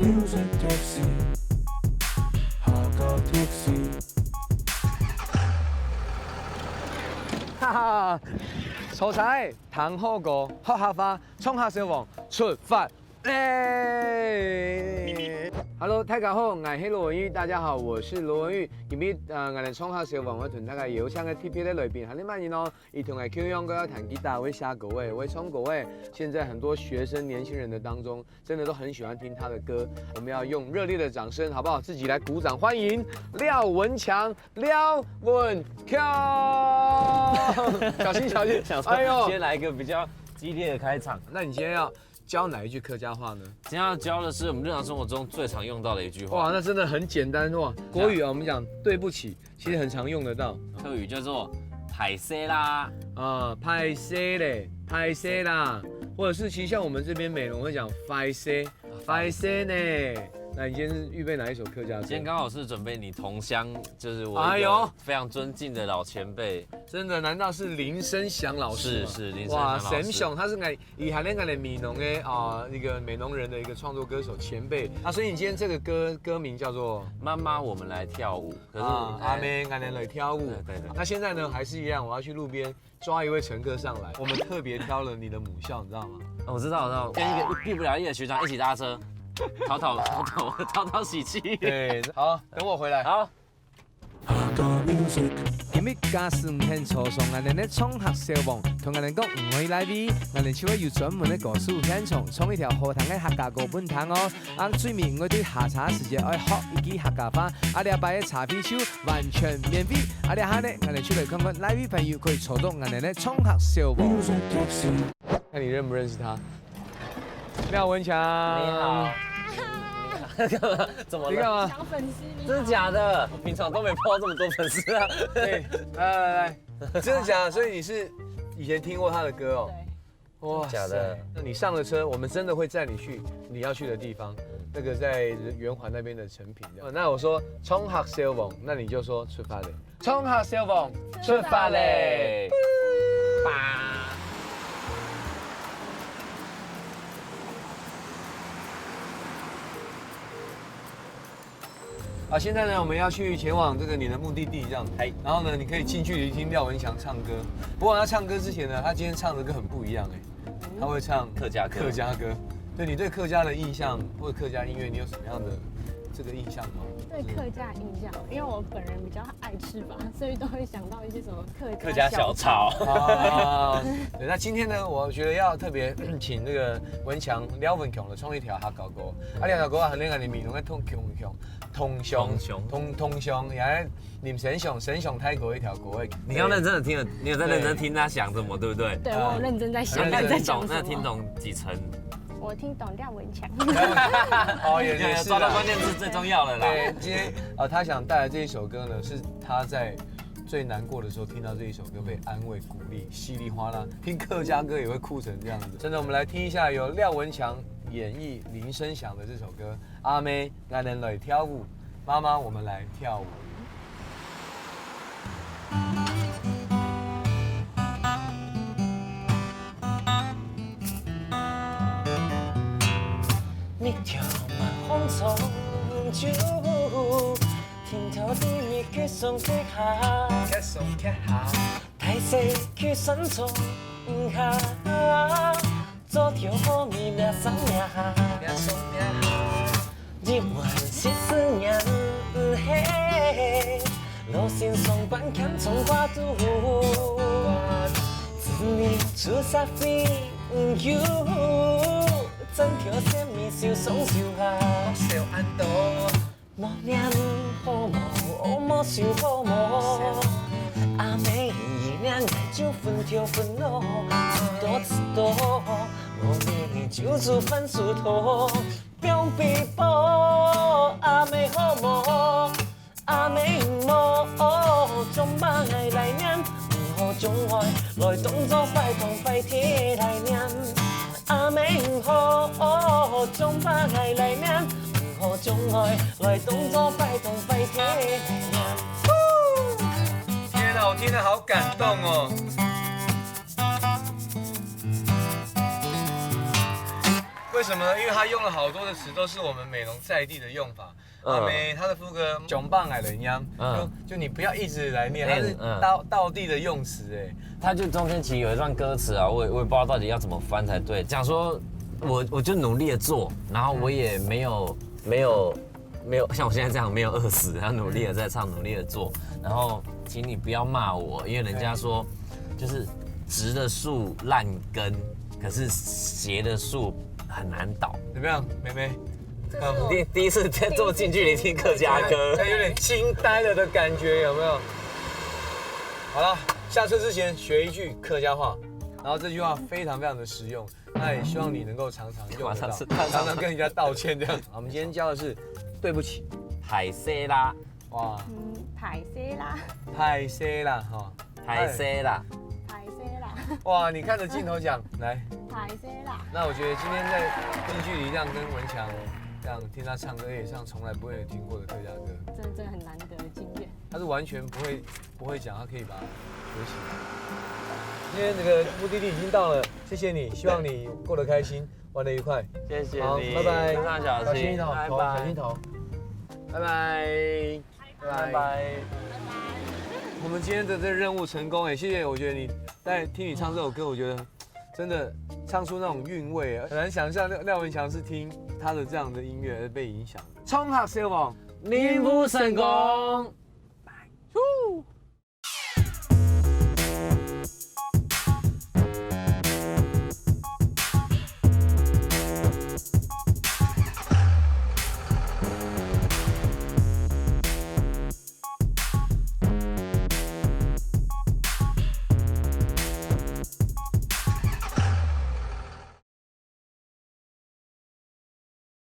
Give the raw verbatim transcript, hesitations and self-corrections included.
Music Taxi，客家 taxi。哈哈，坐車，聽好歌，學客話，衝客小王，出發咧！Hello，大家好，𠊎係羅文玉。大家好，我是羅文玉。今日呃，𠊎等衝客小王會同大家邀請个特別个來賓，還係麼人哦？佢同𠊎共樣个會彈吉他，會寫歌仔，會唱歌仔。現在很多學生、年輕人的當中， 真的都很喜歡聽他的歌，我們要用熱烈的掌聲，好不好？自己來鼓掌，歡迎廖文強，廖文強。小心，小心，想說，哎呦，先來一個比較激烈的開場。那你今天要教哪一句客家話呢？今天要教的是我們日常生活中最常用到的一句話。哇，那真的很簡單哇！國語啊，我們講對不起，其實很常用得到。客語叫做歹勢啦。啊，歹勢咧，歹勢啦，或者是其實像我們這邊美濃會講壞勢，壞勢呢。那你今天是預備哪一首客家歌？今天剛好是準備你同鄉，就是我一個哎呦非常尊敬的老前輩。真的，難道是林生祥老師嗎？是，是，林生祥老師。哇，生祥，他是來 佢還係𠊎等美濃个啊，一個美濃人的一個創作歌手前輩啊，所以你今天這個歌歌名叫做媽媽，我們來跳舞。可是，啊，哎，阿姆，𠊎等來跳舞。對，對，對。那現在呢，還是一樣，我要去路邊抓一位乘客上來。我們特別挑了你的母校，你知道嗎？哦，我知道，我知道，跟一個畢不了業的學長一起搭車，討討討討討討喜氣。對，好，等我回來。好。 今日假使你肯坐上𠊎等个衝客小王，同𠊎等講你愛哪位，𠊎等就會有專門个歌手現場唱一條好聽个客家歌分你聽哦。啊，最尾你愛對下車時節愛學一句客家話，啊，這擺个車費就完全免費。啊，這下呢，𠊎等就來看看哪位朋友可以坐到𠊎等个衝客小王。 看你認不認識他？廖文強。你好。怎麼了？你幹嘛？小粉絲，你好。真的假的？我平常都沒碰到這麼多粉絲啊。對，來來來，真的假的？所以你是以前聽過他的歌哦？對。哇塞，真的假的？那你上了車，我們真的會載你去你要去的地方，那個在圓環那邊的誠品這樣。那我說衝客小王，那你就說出發了。 衝客小王，出發咧！好，現在呢，我們要去前往這個你的目的地，這樣。嗨。然後呢，你可以近距離聽廖文強唱歌。不過他唱歌之前呢，他今天唱的歌很不一樣欸。 他會唱客家歌。客家歌。對，你對客家的印象或者客家音樂，你有什麼樣的這個印象嗎？對客家印象，因為我本人比較愛吃吧，所以都會想到一些什麼客家客家小小炒。炒。啊，對，那今天呢，我覺得要特別請那個文強，廖文強來唱一條客家歌。啊，客家歌啊，可能你美濃个同鄉，同鄉，同鄉。同，同鄉，也係 林生祥，生祥大哥一條歌欸。你剛認真的聽了，你有在認真聽他想什麼，對不對？對，我有認真在想，很認真。那你聽懂，那聽懂幾成？我聽懂廖文強。哦，也，也是啦。有，有，抓到關鍵字最重要了啦。對，今天，呃，他想帶來這一首歌呢，是他在最難過的時候聽到這一首歌，被安慰、鼓勵，稀里哗啦，聽客家歌也會哭成這樣子。真的，我們來聽一下由廖文強演繹林生祥的這首歌。 阿姆，𠊎等來跳舞。媽媽，我們來跳舞。你跳馬紅中秋，聽到你咪結霜結下，結霜結下，大雪去山中下。 做條好命命生命下，命生命下。日晚是思念，毋係，老先生半欠從掛肚。子女出社會，毋有，整條生命受傷受下。受恁多。 莫念好無，莫愁好無。阿姆一念𠊎就昏頭昏腦，知道知道，無你就煮飯煮湯，放被包。阿姆好無，阿姆無，將𠊎來念，毋好將𠊎來當作壞糖壞鐵來念。 阿姆毋好將𠊎來念，毋好將𠊎來當作壞糖壞鐵念。天哪，我聽了好感動哦！各为什么呢？因为他用了好多的词都是我们美浓在地的用法。阿妹，他的副歌上棒仔个音，就就你不要一直来念，它是道道地的用词哎。他就中间其实有一段歌词啊，我也我也不知道到底要怎么翻才对，讲说我我就努力的做，然后我也没有没有没有像我现在这样没有饿死，然后努力的在唱，努力的做，然后请你不要骂我，因为人家说就是直的树烂根，可是斜的树很难倒。怎么样，妹妹？第第一次在做近距离听客家歌，有点惊呆了的感觉，有没有？好了，下车之前学一句客家话，然后这句话非常非常的实用，那也希望你能够常常用得到，常常跟人家道歉这样。我们今天教的是对不起，歹势啦，哇，嗯，歹势啦，歹势啦哈，歹势啦，歹势啦，哇，你看着镜头讲，来，歹势啦。那我觉得今天在近距离这样跟文强这样听他唱歌，也像从来不会有听过的客家歌，真的真的很难得的经验。他是完全不会不会讲，他可以把它学起来。今天这个目的地已经到了，谢谢你，希望你过得开心，玩得愉快。谢谢好，你，拜拜，路上小心，小心一点，拜好，小心拜。头，拜拜，拜拜。我们今天的这任务成功哎，谢谢。我觉得你在听你唱这首歌，我觉得真的唱出那种韵味，很难想象廖廖文强是听他的这样的音乐而被影响的。冲客消防，任务成功。